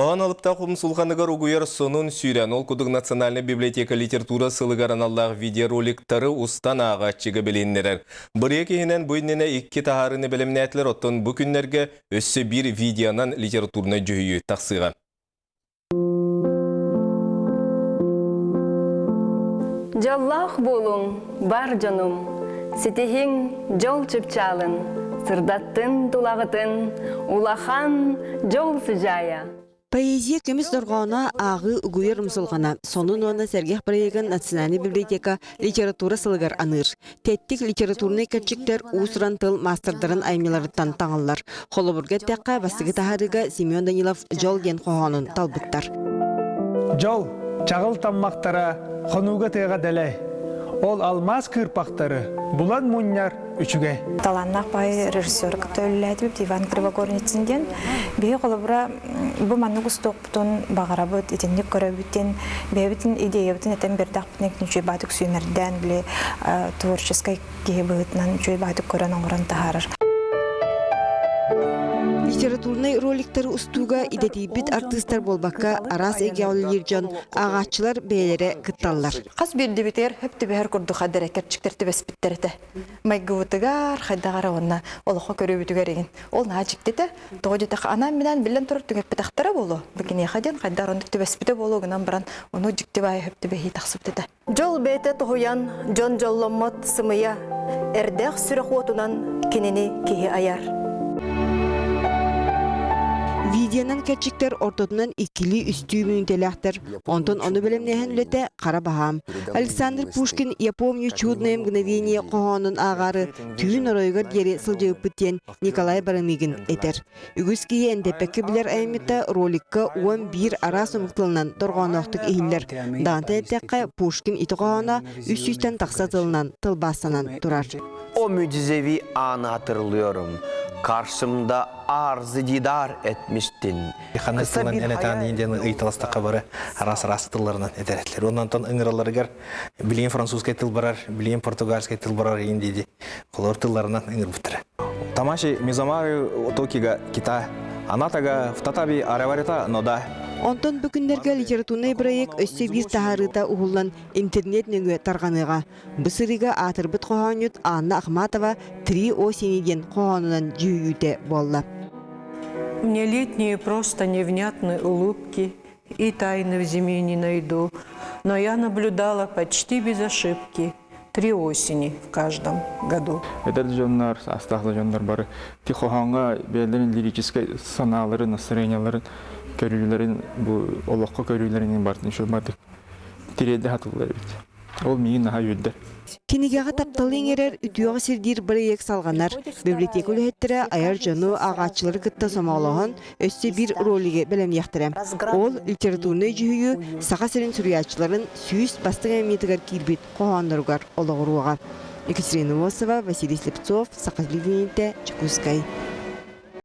Хоһоон алыптаах умсулҕаныгар угуйар сонун сүүрэн, ол курдук Национальнай библиотека литература сылыгар аналлаах видеороликтары устан ааҕааччыга билиһиннэрэр. Бырайыак иһинэн бу иннинэ икки таһаарыыны бэлэмнээтилэр, оттон бу күннэргэ өссө биир видеонан литературнай дьүһүйүү тахсыаҕа. Дьоллоох буолуҥ, бар дьонум, ситиһиҥ дьол чыпчаалын, сырдаттын тулаҕытын, улахан дьол сыдьаайа. Поэзия көмүс дорҕооно ааҕыы угуйар умсулҕана сонун уонна сэргэх проегын Национальнай библиотека литература сылыгар аныыр. Тэттик литературнай кэрчиктэр уус-уран тыл маастардарын айымньыларыттан таҥыллар. Холобурга эттэххэ, бастакы таһаарыыга Семен Данилов «Дьол» диэн хоһоонун талбыттар. Дьол, чаҕыл таммахтара хонууга тыаҕа дэлэй. Ол алмаас кыырпахтары булан мунньар үчүгэй. Талааннаах баай режиссер кытта үлэлээтибит Иван Кривогорницын диэн. Биһи холобура бу маннык устуохпутун баҕарабыт, итинник көрөбүтүн, бэйэбитин идеябытын этэн биэрдэхпитинэ үчүгэй баатык сүүмэрдээн били творческай киһи быһыытынан үчүгэй баатык көрөн оҥорон таһаарар. Литературнай роликтары устууга идэтийбит артыыстар буолбакка, араас эйгэҕэ үлэлиир дьон, ааҕааччылар бэйэлэрэ кытталлар. Хас биирдибитигэр хөп түбэһэр курдук хаддара кэрчиктэр түбэспиттэр этэ. Майгыбытыгар, хайдаҕар уонна олоххо көрүүбүтүгэр игин. Ол наһаа дьиктитэ. Тоҕо диэтэххэ, анаан-минээн биллэн турар түҥэппэтэхтэрэ буолуо. Бу киниэхэ диэн хайдах оннук түбэспитэ буолуо гынан баран, ону дьикти баайы хөп түбэһии тахсыбыт этэ. Дьол бэйэтэ тоһуйан, дьон дьолломмот сымыйа, эрдээх сүрэх уотунан кинини киһи айар. Видеонан кэрчиктэр ортотунан иккилии-үстүү мүнүүтэлээхтэр, онтон ону бэлэмнээһин үлэтэ хара баһаам. Александр Пушкин «Я помню чудное мгновение» хоһоонун ааҕаары түүн оройугар диэри сылдьыбыппыт диэн Николай Барамыгин этэр. Үгүс киһи эндэппэккэ билэр айымньыта роликка 11 араас омук тылынан дорҕоонноохтук иһиллэр. Даҕантан эттэххэ, Пушкин ити хоһооно 300-тэн тахса тылынан тылбаастанан турар. O mucizevi anı hatırlıyorum. Karşımda arzı didar etmiştin. Ханнык тылынан элэтаан диэн ыйыталастахха бары араас-араас тылларынан этэр этилэр. Онтон ыҥыраларыгар билигин французскай тыл барар, билигин португальскай тыл барар иин диди. Олор тылларынан ыҥырбыттара. Тамаши Мизомары Токига Кита, Анатага Втатаби Араварита Нода. Онтон бу күннэргэ литературнай проект өссө биир таһаарыыта уһуллан интернет нөҥүө тарҕаныаҕа. Бу сырыыга аатырбыт хоһоонньут Анна Ахматова «Три осени» диэн хоһоонунан дьүһүйүүтэ буолла. Мне летние просто невнятные улыбки и тайны в зиме не найду, но я наблюдала почти без ошибки три осени в каждом году. Эдэр дьоннор, саастаах дьоннор бары тихоһоҥҥо бэйэлэрин лирическэй санааларын, настроенияларын, көрүүлэрин, бу олоххо көрүүлэрин барытын үчүгэй тириэрдэ сатыыллар эбит. Ол миигин наһаа үөрдэр. Кинигэҕэ тапталы иҥэрэр, үтүөҕэ сирдиир бырайыак салҕанар. Библиотека үлэһиттэрэ айар дьону, ааҕааччылары кытта сомоҕолоһон, өссө биир ролигы бэлэмниэхтэрэ. Ол литературнай дьүһүйүү Саха сирин суруйааччыларын 100 бастыҥ айымньытыгар киирбит хоһоонноругар олоҕуруоҕа. Екатерина Носова, Василий Слепцов, Саха телевидениетэ, Дьокуускай.